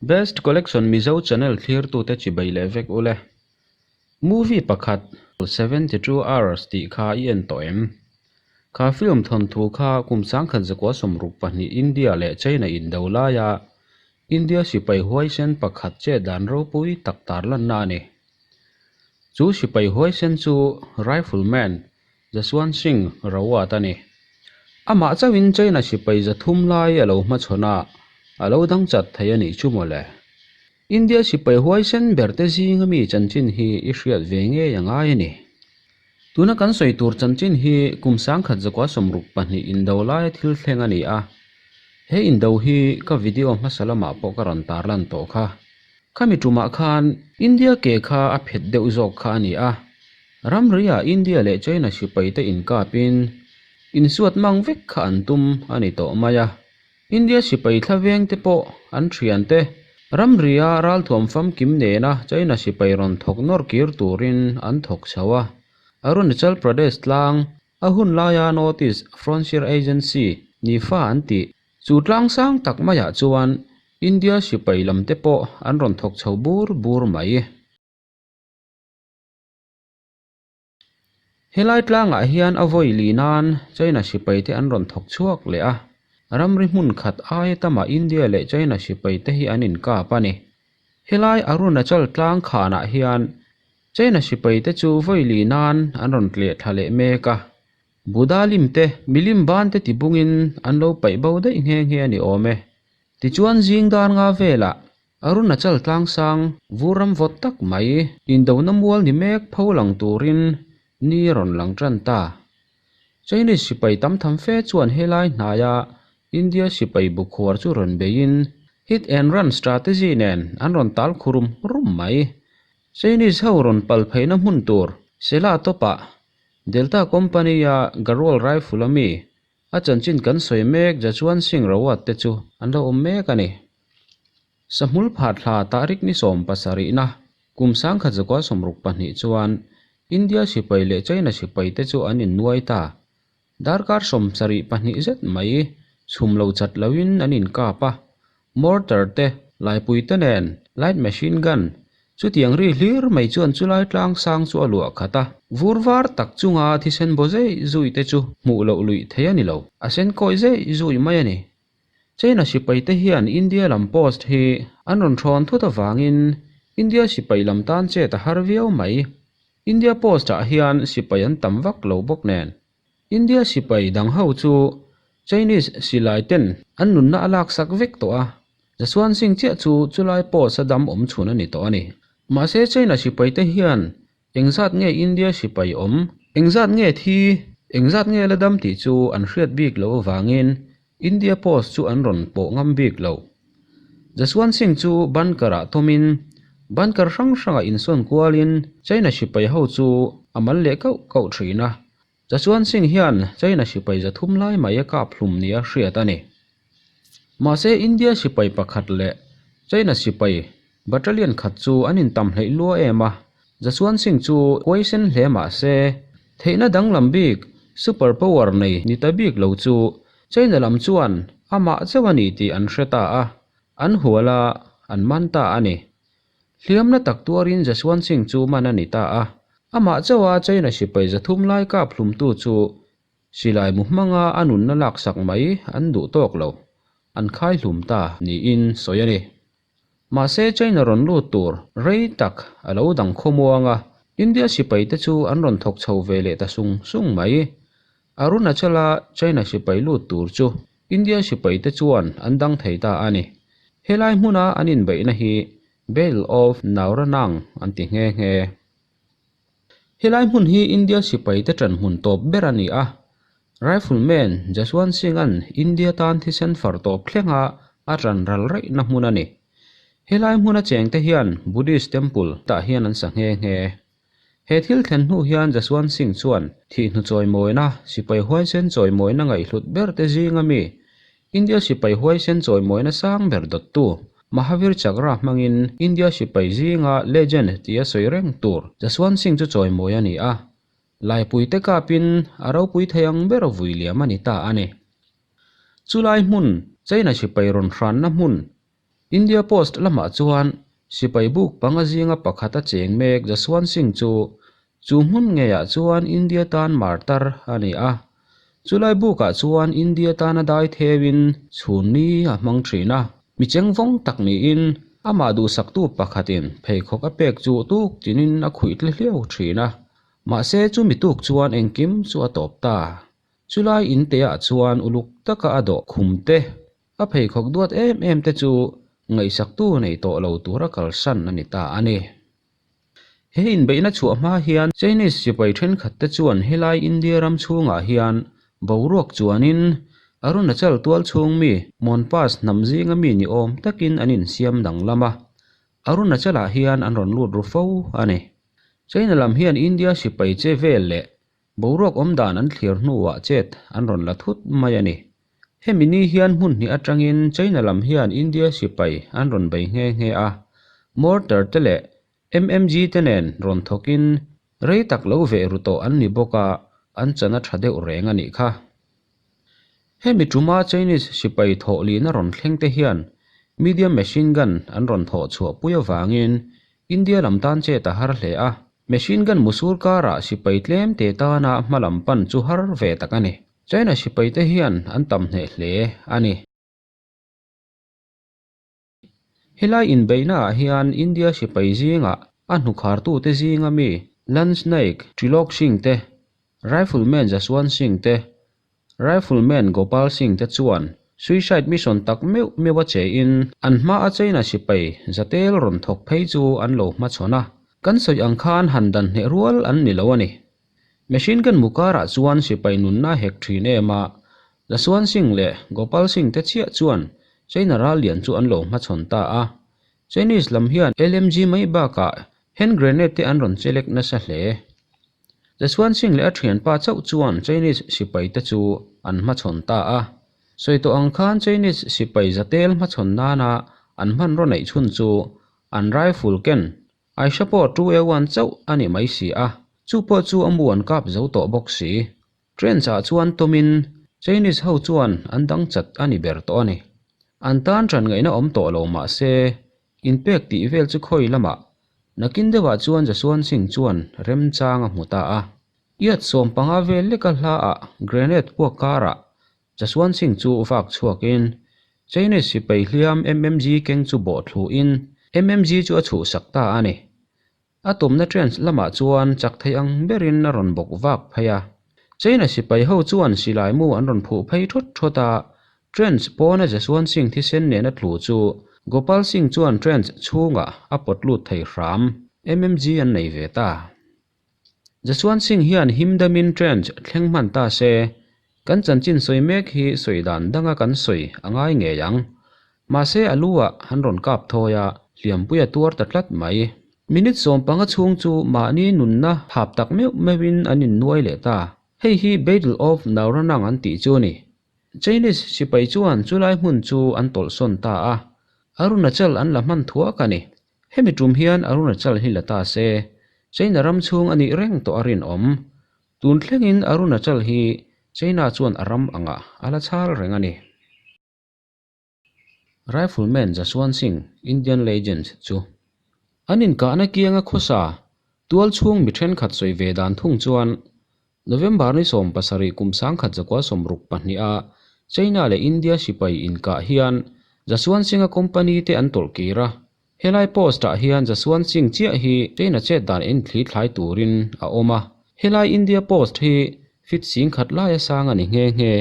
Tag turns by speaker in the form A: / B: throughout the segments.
A: Best Collection Mizo channel thlirtute chibai leh vek ule. Movie pakhat 72 Hours tih kha i en tawh em? Kha film thawnthu kha kum 1962 India leh China indo laia India sipai huaisen pakhat che dan ropui tak tarlanna a ni. Chu sipai huaisen chu Rifleman Jaswant Singh Rawat a ni. Amah chauhin China sipai 300 lai a lo hmachhawn a, a lo dang chat thei a nih chu mawle. India sipai huaisen ber te zinga mi chanchin hi i hriat ve ngei a ngai a ni. Tuna kan sawi tur chanchin hi kum 1962 indo laia thil thleng a ni a. He indo hi ka video hmasa lamah pawh ka rawn tarlan tawh kha. Khami tumah khan India ke kha a phet deuh zawk kha a ni a. Ramriah India leh China sipai te inkapin insuat mang vek kha an tum a ni tawh mai a. India sipai thla veng te pawh an thian te ramria ralthuam famkim nena China sipai rawn thawk nawr kir turin an thawk chho a. Arunachal Pradesh tlang a hun laia North East Frontier Agency ni fa an tih. Chu tlang sang tak maiah chuan India sipai lam te pawh an rawn thawk chho bur bur mai. Helai tlangah hian a vawi li nan China sipai te an rawn thawk chhuak leh a, ramri hmun khat aia tamah India leh China sipai te hi an inkap a ni. Helai Arunachal tlang khanah hian China sipai te chu vawi li nan an rawn tleh thla leh mek a, Buddha lim te, milim ban te tibungin an lo paih bo daih nghe nghe a ni awm e. Tichuan zing dar nga velah Arunachal tlangsang vuram vawt tak mai indona mual ni mek pho lang turin ni rawn lang tan ta. Chinese sipai tam tham fe chuan helai hnaia India sipai bukhuar chu rawn beiin hit and run strategy nen an rawn tal khurum rum mai. Chinese ho rawn pal pheina hmun tur Sela tawpah Delta Company-a Garhwal Rifle-a mi a chanchin kan sawi mek Jaswant Singh Rawat te chu an lo awm mek a ni. Sahmul phat hla tahrik ni 70 na kum 1962 chuan India sipai leh China sipai te chu an innuai ta. Darkar 72 zet mai chhum lo chat loin an inkap a. Mortar te, laipui te nen, light machine gun chutiang ri hlir mai chuan chulai tlang sang chu a luah khat a. Vur var tak chunga thisen baw zei zui te chu hmuh loh luih thei a ni lo. A sen kawi zei zui mai a ni. China sipai te hian India lam post hi an rawn thawn thut avangin India sipai lam tan chet a har viau mai. India post ah hian sipai an tam vak lo bawk nen. India sipai dang ho chu Chinese silai ten an nunna a laksak vek tawh a. Jaswant Singh chiah chu chulai post a dam awm chhun a ni tawh a ni. Mahse China sipai te hian Engzat nge India sipai awm? Engzat nge thi? Engzat nge la dam tih chu an hriat bik loh avangin India post chu an rawn pawh ngam bik lo. Jaswant Singh chu bunker-ah thawmin bunker hrang hrangah insawn kualin China sipai ho chu a mal leh kauh kauh thin a. Jaswant Singh hian China sipai 300 lai mai a kap hlum nia hriat a ni. Mahse India sipai pakhat leh China sipai battalion khat chu an intam hleih lua em a, Jaswant Singh chu huaisen hle mah se theihna danglam bik super power nei ni ta bik lo chu China lam chuan amah chauh a ni tih an hre ta a, an hual a, an man ta a ni. Hliamna tak tuarin Jaswant Singh chu man a ni ta a, amah chauha China sipai 300 lai kap hlumtu chu Silai mu hmanga a nunna laksak mai an duh tawk lo, an khai hlum ta niin sawi a ni. Mahse China rawn lut tur rei tak a lo dang khawmuang a, India sipai te chu an rawn thawk chho ve leh ta sung sung mai. Arunachal-a China sipai lut tur chu India sipai te chuan an dang thei ta a ni. Helai hmuna an inbeihna hi Battle of Nauranang an ti nghe nghe. Helai hmun hi India sipai te ṭan hmun tawp ber a ni a. Rifleman Jaswant Singh-a'n India tan thisen far tawp thlenga a ṭan ral raihna hmun a ni. Helai hmuna cheng te hian Buddhist temple tah hian an sa nghe nghe. He thil thlen hnu hian Jaswant Singh chuan thihhnu chawimawina, sipai huaisen chawimawina ngaihhlut ber te zinga mi India sipai huaisen chawimawina sang ber dawttu Mahavir Chakra hmangin India sipai zinga legend tia sawi reng tur Jaswant Singh chu chawimawi a ni a. Laipui te kapin a ropui thei ang ber vui liam a ni ta a ni. Chulai hmun, China sipai rawn hranna hmun. India Post lamah chuan sipai buk panga zinga pakhata cheng mek Jaswant Singh chu chu hmun ngeiah chuan India tan martar a ni a. Chulai bukah chuan India tana dai theuhin chhun ni a hmang thin a. Mi chengvawng tak niin amah duhsaktu pakhatin pheikhawk a pek chu tuk tinin a khuih tle hliau thin a. Mahse chumi tuk chuan engkim chu a tawp ta. Chulai inteah chuan uluk taka a dawh khum te, a pheikhawk duat em em te chu ngaihsaktu nei tawh lo tura kalsan a ni ta a ni. He inbeihna chhuah hma hian Chinese sipai thenkhat te chuan helai India ram chhungah hian boruak chuanin Arunachal tual chhung mi Monpas hnam zinga mi ni awm takin an insiam danglam a, Arunachal-ah hian an rawn lut ru fo a ni. China lam hian India sipai che vel leh Boruak awm dan an thlir hnuah chet an rawn la thut mai a ni. Hemi ni hian hmun hnih atangin China lam hian India sipai an rawn bei nghe nghe a, mortar te leh MMG te nen rawn thawkin rei tak lo veh ru tawh an ni bawk a, an chan a tha deuh reng a nih kha. Hemi tuma Chinese sipai thawh lihna rawn thleng te hian medium machine gun an rawn thawh chhuah pui avangin India lam tan chet a har hle a, machine gun musur karah sipai tlem te tana hma lam pan chu har ve tak a ni. China sipai te hian an tam hneh hle a ni. Helai inbeihna ah hian India sipai zingah a hnukhartute zinga mi Lance Naik, Trilok Singh te, Rifleman Jaswant Singh te, Rifleman Gopal Singh te chuan suicide mission tak meuh meuh a che in an hma a China sipai zatel rawn thawk phei chu an lo hmachhawn a, kan sawi ang khan han dan hneh rual an ni lo a ni. Machine gun mu karah chuan sipai nunna hek thin em a, Jaswant Singh leh Gopal Singh te chiah chuan China ral lian chu an lo hmachhawn ta a. Chinese lam hian LMG mai bakah hand grenade te an rawn chelek nasa hle. Jaswant Singh leh a thianpa chauh chuan Chinese sipai te chu an hmachhawn ta a. Sawi tawh ang khan Chinese sipai zatel hmachhawn nana an hmanraw neih chhun chu an rifle ken Aisha pawh 2A1 chauh a ni mai si a, chu pawh chu a mu an kap zo tawh bawk si. Trench ah chuan tawmin Chinese ho chuan an dang chat a ni ber tawh a ni. An tan ṭan ngaihna awm tawh lo mah se, inpek tih vel chu khawi lamah nakin deuhah chuan Jaswant Singh chuan remchang a hmu ta a. Iat 15 vel leka hla ah grenade puak karah Jaswant Singh chu vak chhuakin Chinese sipai hliam MMG keng chu bawh thluin MMG chu a chhuhsak ta a ni. A tumna trench lamah chuan chak thei ang berin a rawn bawk vak phei a. China sipai ho chuan silai mu an rawn phuh phei thawt thawt a, trench pawna Jaswant Singh thisen nena tlu chu Gopal Singh chuan trench chhungah a pawt lut thei hram. MMG an nei ve ta. Jaswant Singh hian himdamin trench thleng hman ta se, kan chanchin sawi mek hi sawi dan danga kan sawi a ngai ngei ang. Mahse a lu ah han rawn kap thawi a, hliampui a tuar ta tlat mai. Minute 15 chhung chu mahni nunna thap tak meuh meuhin an innuai leh ta. Hei hi Battle of Nauranang an tih chu a ni. Chinese sipai chuan chulai hmun chu an tawlhsawn ta a, Arunachal an la hman thuak a ni. Hemi tum hian Arunachal hi la ta se, China ram chhung a nih reng tawh a rinawm. Tun thlengin Arunachal hi China chuan a ram angah a la chhal reng a ni. Rifleman Jaswant Singh, Indian Legend, chu an inkahna kianga khawsa tual chhung mi thenkhat sawi ve dan thung chuan November ni 17 kum 1962 a China leh India sipai inkah hian Jaswant Singh-a company te an tawlh kir a. Helai post ah hian Jaswant Singh chiah hi China chet dan en thli thlai turin a awm a. Helai India post hi fit 10,000 laia sang a ni nghe nghe.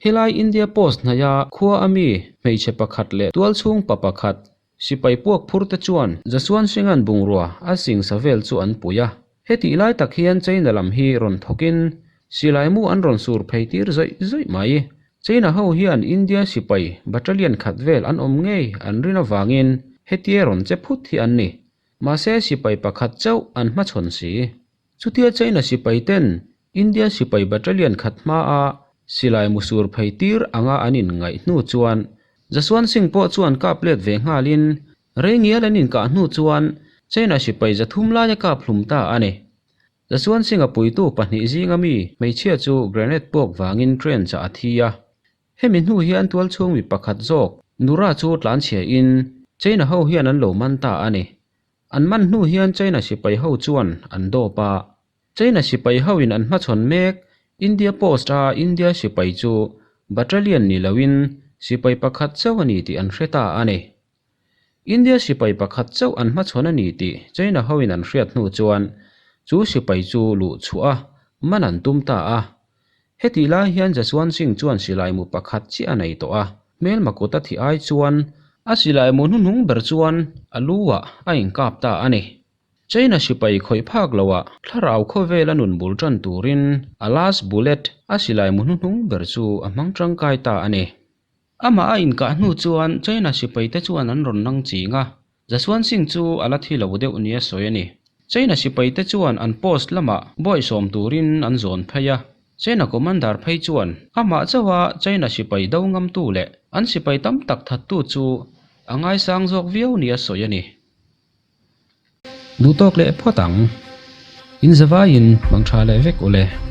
A: Helai India post hnaia khua a mi hmeichhe pakhat leh tual chhung pa pakhat sipai puak phur te chuan Jaswant Singh-a'n bungrua a singsa vel chu an pui a. Hetih lai tak hian China lam hi rawn thawkin silai mu an rawn sur phei tir zawih zawih mai. China ho hian India sipai battalion khat vel an awm ngei an rin avangin hetia rawn che phut hi an ni. Mahse sipai pakhat chauh an hmachhawn si. Chutia China sipai ten India sipai battalion khat hmaa silai mu sur phei tir anga an inngaih hnu chuan Jaswant Singh pawh chuan kap let ve nghalin rei ngial an inkah hnu chuan China sipai 300 laia kap hlum ta a ni. Jaswant Singh a puitu pahnih zinga mi hmeichhia chu grenade puak vangin train chah a thi a. Hemi hnu hian tualchhung mi pakhat zawk. Nura chu tlanchhia in China ho hian an lo man ta a ni. An man hnu hian China sipai ho chuan an dawp a. China sipai ho in an hmachhawn mek India post a India sipai chu battalion ni lo in sipai pakhat chauh a ni tih an hre ta a ni. India sipai pakhat chauh an hmachhawn a ni tih China ho in an hriat hnu chuan chu sipai chu luh chhuah a man an tum ta a. Hetih lai hian Jaswant Singh chuan silai mu pakhat chiah a nei tawh a, hmelma kut a thih ai chuan a silai mu hnuhnung ber chuan a lu ah a inkap ta a ni. China sipai khawih phak lo ah thlarau khawvel a nun bul tan turin a last bullet a silai mu hnuhnung ber chu a hmang tangkai ta a ni. Amah a inkah hnu chuan China sipai te chuan an rawn nang ching a, Jaswant Singh chu a la thi lo deuh nia sawi a ni. China sipai te chuan an post lamah bawihsawm turin an zawn phei a, China commander phei chuan amah chauha China sipai do ngamtu leh an sipai tam tak thattu chu a ngaisang zawk viau nia sawi a ni. Duhtawk leh phawt ang. In zavaiin mang tha leh vek ule.